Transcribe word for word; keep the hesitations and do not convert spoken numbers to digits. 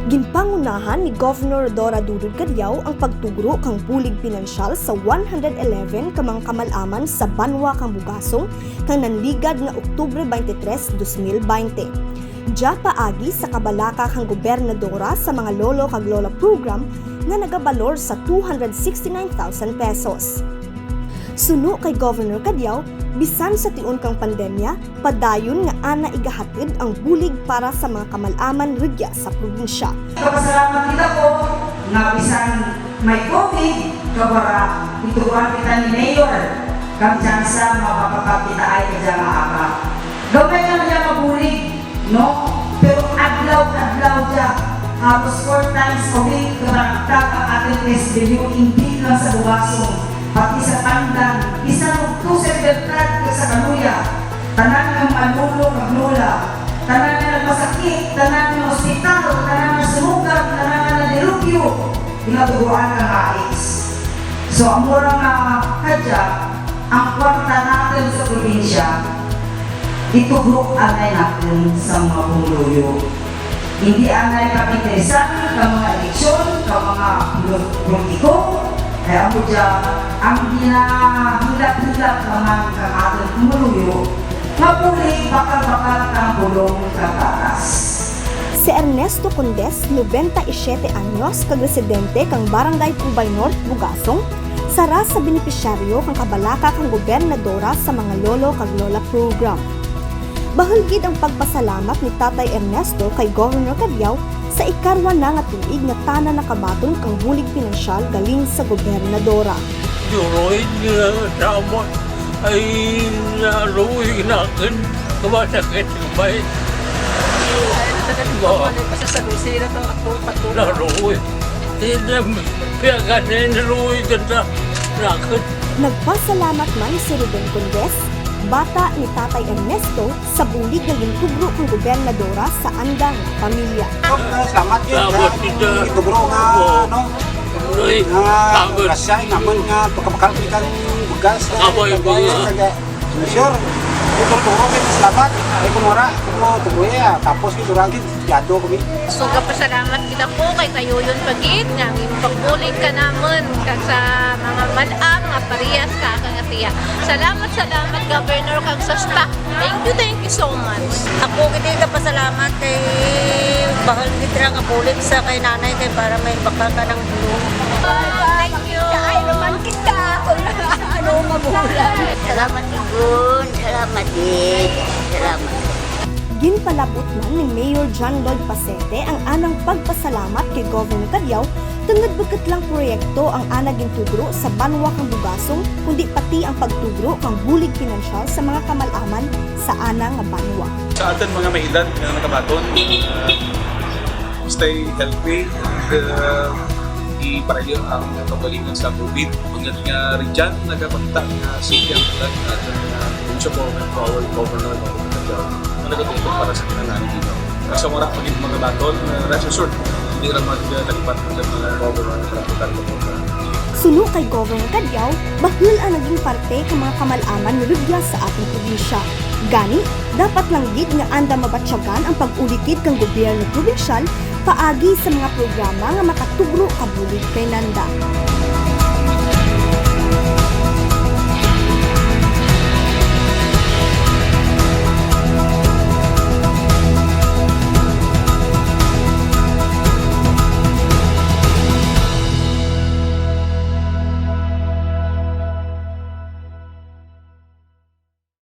Ginpangunahan ni Governor Rhodora Dodod Cadiao ang pagtugro kang bulig pinansyal sa one hundred eleven ka mga kamal-aman sa banwa kang Bugasong kang nanligad nga Oktubre twenty-three, dos mil baynte. Dya paagi sa kabalaka kang gobernadora sa mga lolo kag lola program nga nagabalor sa two hundred sixty-nine thousand pesos. Suno kay Governor Cadiao, bisan sa tion kang pandemya, padayon nga ana igahatud ang bulig para sa mga kamal-aman rugya sa probinsya. Nagapasalamat kita po nga bisan may COVID, kag wara, gintugruan kita ni Mayor kang tsansa nga makapagkitaay kadya nga aga. Gamay lang dya nga bulig, no? Pero adlaw-adlaw dya, halos four times a week, gapangagtag ang atun S B U, indi lang sa Bugasong, pati sa Pandan, bisan rugto sa Libertad kag sa Caluya, tanan nga mga lolo kag lola, tanan nga nagmasakit, tanan nga ospital, tanan nga sunugan, tanan nga nadilubyo, ginatugruan kang AICS. So, amo ra nga kadya, ang kwarta natun sa probinsya, itugro anay natun sa mga pumuluyo. Indi anay pag-interesan kang mga eleksyon, kang mga polo-, politiko, kay amo dya ang ginahulat-hulat naman kang atun pumuluyo, nga bulig bakal-bakal kang bulong kag gatas. Si Ernesto Condes, nobenta y siyete anyos, kag residente kang Barangay Cubay North, Bugasong, sara sa benepisyaryo kang kabalaka kang gobernadora sa mga lolo kag lola program. Bahul gid ang pagpasalamat ni Tatay Ernesto kay Governor Cadiao sa ikarwa na nga tuig nga tana nakabaton kang bulig pinansyal galing sa gobernadora. Luoy nga salamat. Ay, naluoy nakun. Kamasakit, bay. Ay, sakit ko, ano, pasasalusi na to, ako, patuloy. Naluoy. Ina, piyagan na, naluoy ganda. Nakun. Nagpasalamat man si Ruben Condes, bata ni Tatay Ernesto, sa bulig nga gintugro kang gobernadora sa anda nga pamilya. Salamat gid, salamat gid, ah, gintugro nga, ano, nga grasya, namun nga pagkabakal kang bugas, eh, kag, eh, sure. Gintugro gid, salamat. Ay, kun wara, kun mo tugro, eh, tapos gid, wara gid, yado kami. So, gapasalamat kita po kay kayo yun pa gid nga ang imong pagbulig kanamun kag sa mga mal-am nga parehas ka, ka nga tiya. Salamat, salamat, Governor, kag sa staff. Thank you, thank you so much. Ako gid gapasalamat kay bahul gid ra nga bulig sa kay nanay kay para may bakal kanang bulong. Thank you. Ay, romantic ka. Ano, mabulan. Salamat, Igun. Salamat, eh. Salamat. Ginpalabot man ni Mayor John Lloyd Pacete ang anang pagpasalamat kay Governor Cadiao tungod bukut lang proyekto ang ana gintugro sa banwa kang Bugasong, kundi pati ang pagtugro kang bulig pinansyal sa mga kamal-aman sa ana nga banwa. Sa atun mga may edad nga nakabaton, ah, stay healthy, and, ah, iparayo ang kaugalingon sa COVID. Bangud nga rugyan nagapakita nga safe ang tulad nga atun, ah, provincial government, our governor, nga nagatungtong para sa kinahanglan nila. Sa wara pa gid mga baton, ah, rest assured, indi ra magkalipat ang mga governor para sa atun. Suno kay Governor Cadiao, bahul ang naging parte kang mga kamal-aman rugya sa atun probinsya. Gani, dapat lang gid nga anda mabatyagan ang pag-ulikid kang gobyerno probinsyal paagi sa mga programa nga makatugro ka bulig kananda.